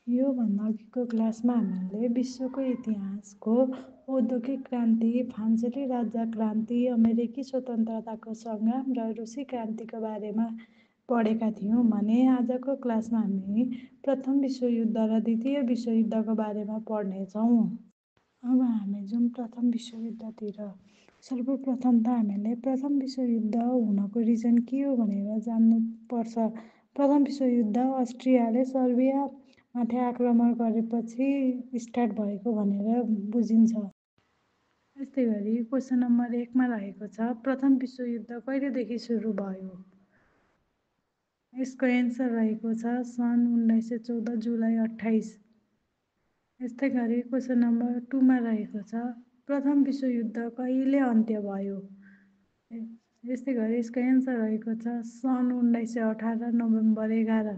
योभन्दा अघिको क्लासमा हामीले विश्वको इतिहासको औद्योगिक क्रान्ति, फ्रान्सेली राज्य क्रान्ति, अमेरिकी स्वतन्त्रताको सङ्ग्राम र रुसी क्रान्तिको बारेमा पढेका थियौँ भने आजको क्लासमा हामी प्रथम विश्वयुद्ध र द्वितीय विश्वयुद्धको बारेमा पढ्नेछौँ। अब हामी जाउँ प्रथम विश्वयुद्धतिर। सर्वप्रथम त हामीले प्रथम विश्वयुद्ध हुनको रिजन के हो भनेर जान्नुपर्छ। प्रथम विश्वयुद्ध अस्ट्रियाले सर्बियामाथि आक्रमण गरेपछि स्टार्ट भएको भनेर बुझिन्छ। यस्तै गरी क्वेसन नम्बर 1 मा रहेको छ प्रथम विश्वयुद्ध कहिलेदेखि सुरु भयो? यसको एन्सर रहेको छ सन् 1914 जुलाई 28। यस्तै गरी क्वेसन नम्बर 2 मा रहेको छ प्रथम विश्वयुद्ध कहिले अन्त्य भयो? यस्तै गरी यसको एन्सर रहेको छ सन् 1918 नोभेम्बर 11।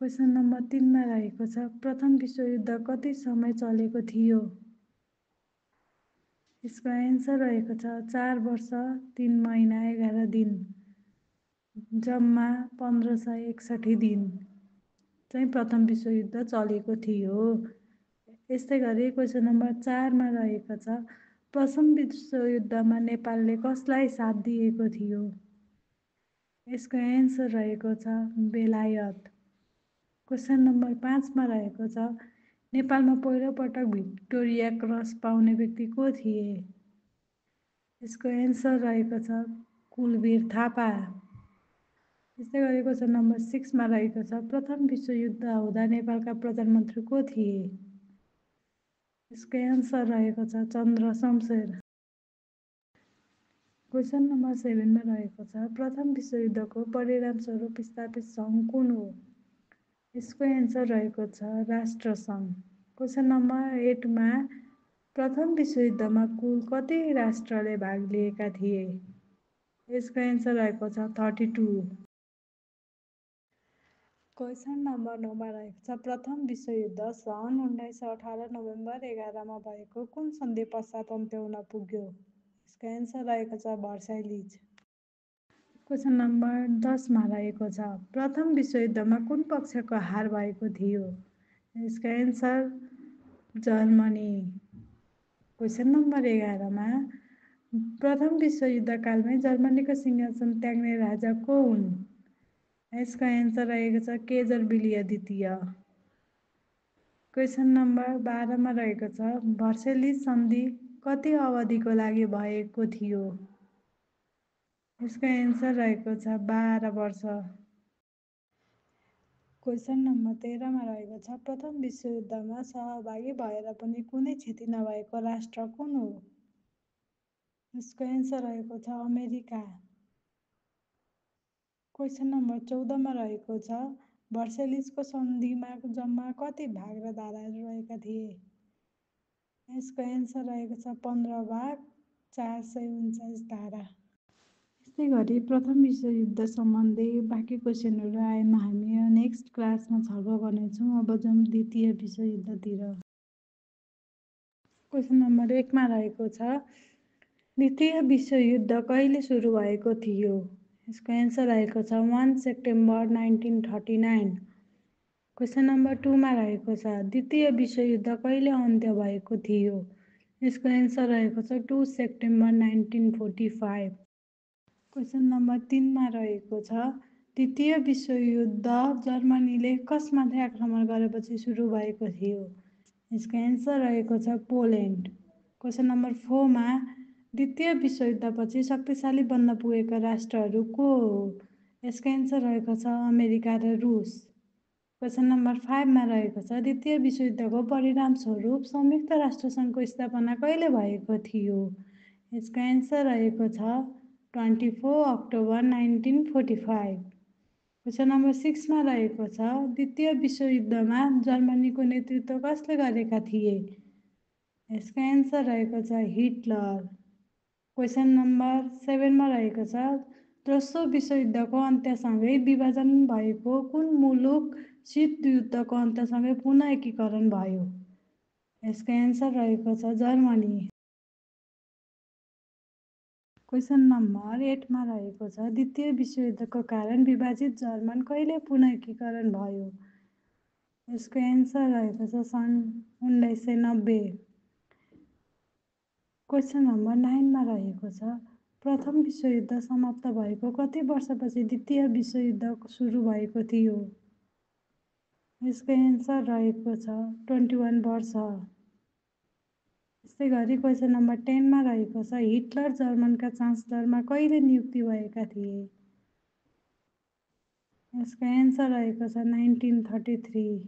क्वेसन नम्बर 3 मा रहेको छ प्रथम विश्वयुद्ध कति समय चलेको थियो? यसको एन्सर रहेको छ 4 वर्ष 3 महिना 11 दिन, जम्मा 1561 दिन चाहिँ प्रथम विश्वयुद्ध चलेको थियो। यस्तै गरी क्वेसन नम्बर 4 मा रहेको छ प्रथम विश्वयुद्धमा नेपालले कसलाई साथ दिएको थियो? यसको एन्सर रहेको छ बेलायत। क्वेसन नम्बर 5 मा रहेको छ नेपालमा पहिलोपटक भिक्टोरिया क्रस पाउने व्यक्ति को थिए? यसको एन्सर रहेको छ कुलवीर थापा। यस्तै गरी क्वेसन नम्बर 6 मा रहेको छ प्रथम विश्वयुद्ध हुँदा नेपालका प्रधानमन्त्री को थिए? यसको एन्सर रहेको छ चन्द्र शमशेर। क्वेसन नम्बर 7 मा रहेको छ प्रथम विश्वयुद्धको परिणामस्वरूप स्थापित सङ्घ कुन हो? यसको एन्सर रहेको छ राष्ट्रसङ्घ। क्वेसन नम्बर 8 मा प्रथम विश्वयुद्धमा कुल कति राष्ट्रले भाग लिएका थिए? यसको एन्सर रहेको छ 32। क्वेसन नम्बर 9 मा रहेको छ प्रथम विश्वयुद्ध सन् 1918 नोभेम्बर 11 मा भएको कुन सन्धि पश्चात अन्त्य हुन पुग्यो? यसको एन्सर रहेको छ भर्साइलिज। क्वेसन नम्बर 10 मा रहेको छ प्रथम विश्वयुद्धमा कुन पक्षको हार भएको थियो? यसको एन्सर जर्मनी। क्वेसन नम्बर 11 मा प्रथम विश्वयुद्धकालमै जर्मनीको सिंहासन त्याग्ने राजा को हुन्? यसको एन्सर रहेको छ केजर विलिय द्वितीय। क्वेसन नम्बर 12 मा रहेको छ भर्सेलिज सन्धि कति अवधिको लागि भएको थियो? यसको एन्सर रहेको छ 12 वर्ष। क्वेसन नम्बर 13 मा रहेको छ प्रथम विश्वयुद्धमा सहभागी भएर पनि कुनै क्षति नभएको राष्ट्र कुन हो? यसको एन्सर रहेको छ अमेरिका। क्वेसन नम्बर 14 मा रहेको छ भर्सेलिजको सन्धिमा जम्मा कति भाग र धाराहरू रहेका थिए? यसको एन्सर रहेको छ 15 भाग 449 धारा। यस्तै गरी प्रथम विश्वयुद्ध सम्बन्धी बाँकी क्वेसनहरू आएमा हामी नेक्स्ट क्लासमा छलफल गर्नेछौँ। अब जाउँ द्वितीय विश्वयुद्धतिर। क्वेसन नम्बर 1 मा रहेको छ द्वितीय विश्वयुद्ध कहिले सुरु भएको थियो? यसको एन्सर रहेको छ 1 सेप्टेम्बर 1939। क्वेसन नम्बर 2 मा रहेको छ द्वितीय विश्वयुद्ध कहिले अन्त्य भएको थियो? यसको एन्सर रहेको छ 2 सेप्टेम्बर 1945। क्वेसन नम्बर 3 मा रहेको छ द्वितीय विश्वयुद्ध जर्मनीले कसमाथि आक्रमण गरेपछि सुरु भएको थियो? यसको एन्सर रहेको छ पोल्यान्ड। क्वेसन नम्बर 4 मा द्वितीय विश्वयुद्धपछि शक्तिशाली बन्न पुगेका राष्ट्रहरू को हो? यसको एन्सर रहेको छ अमेरिका र रुस। क्वेसन नम्बर 5 मा रहेको छ द्वितीय विश्वयुद्धको परिणामस्वरूप संयुक्त राष्ट्रसङ्घको स्थापना कहिले भएको थियो? यसको एन्सर रहेको छ 24 अक्टोबर 1945। क्वेसन नम्बर 6 मा रहेको छ द्वितीय विश्वयुद्धमा जर्मनीको नेतृत्व कसले गरेका थिए? यसको एन्सर रहेको छ हिटलर। क्वेसन नम्बर 7 मा रहेको छ दोस्रो विश्वयुद्धको अन्त्यसँगै विभाजन भएको कुन मुलुक शीत युद्धको अन्त्यसँगै पुनः एकीकरण भयो? यसको एन्सर रहेको छ जर्मनी। क्वेसन नम्बर 8 मा रहेको छ द्वितीय विश्वयुद्धको कारण विभाजित जर्मन कहिले पुनर्कीकरण भयो? यसको एन्सर रहेको छ सन् 1990। क्वेसन नम्बर 9 मा रहेको छ प्रथम विश्वयुद्ध समाप्त भएको कति वर्षपछि द्वितीय विश्वयुद्ध सुरु भएको थियो? यसको एन्सर रहेको छ 21 वर्ष। त्यस्तै गरी क्वेसन नम्बर 10 मा रहेको छ हिटलर जर्मनका चान्सलरमा कहिले नियुक्ति भएका थिए? यसको एन्सर रहेको छ 1933।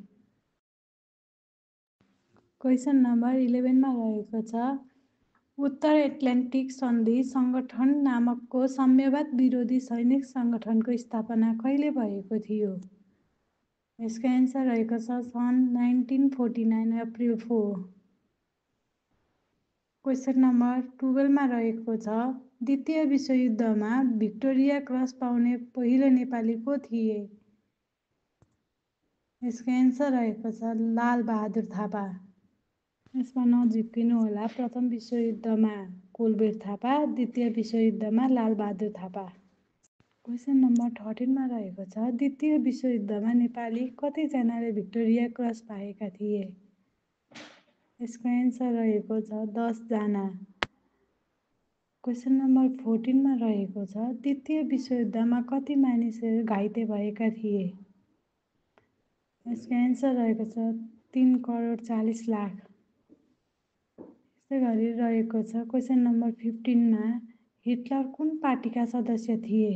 क्वेसन नम्बर 11 मा रहेको छ उत्तर एट्लान्टिक सन्धि सङ्गठन नामकको साम्यवाद विरोधी सैनिक सङ्गठनको स्थापना कहिले भएको थियो? यसको एन्सर रहेको छ सन् 1949 अप्रिल 4। क्वेसन नम्बर 12 मा रहेको छ द्वितीय विश्वयुद्धमा भिक्टोरिया क्रस पाउने पहिलो नेपाली को थिए? यसको एन्सर रहेको छ लालबहादुर थापा। यसमा नझुक्किनु होला। प्रथम विश्वयुद्धमा कुलवीर थापा, द्वितीय विश्वयुद्धमा लालबहादुर थापा। क्वेसन नम्बर 13 मा रहेको छ द्वितीय विश्वयुद्धमा नेपाली कतिजनाले भिक्टोरिया क्रस पाएका थिए? यसको एन्सर रहेको छ 10 जना। क्वेसन नम्बर 14 मा रहेको छ द्वितीय विश्वयुद्धमा कति मानिसहरू घाइते भएका थिए? यसको एन्सर रहेको छ 3,40,00,000। त्यस्तै गरी रहेको छ क्वेसन नम्बर 15 मा हिटलर कुन पार्टीका सदस्य थिए?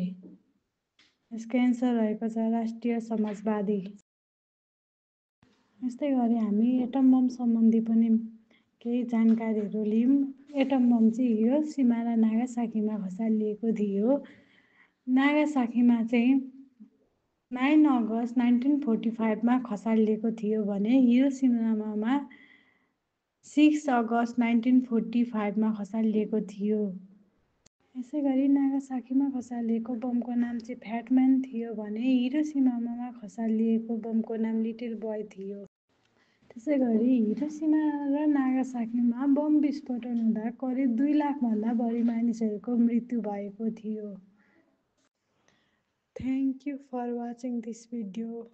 यसको एन्सर रहेको छ राष्ट्रिय समाजवादी। यस्तै गरी हामी एटम बम सम्बन्धी पनि केही जानकारीहरू लियौँ। एटम बम चाहिँ हिरोसिमा र नागासाकीमा खसालिएको थियो। नागासाकीमा चाहिँ 9 अगस्त 1945 मा खसालिएको थियो भने हिरोसिमामा 6 अगस्त 1945 मा खसालिएको थियो। यसै गरी नागासाकीमा खसालिएको बमको नाम चाहिँ फ्याटम्यान थियो भने हिरोसिमामा खसालिएको बमको नाम लिटिल बोय थियो। त्यसै गरी हिरोसिमा र नागासाकीमा बम विस्फोटन हुँदा करिब 2 लाखभन्दा बढी मानिसहरूको मृत्यु भएको थियो। Thank you for watching this video.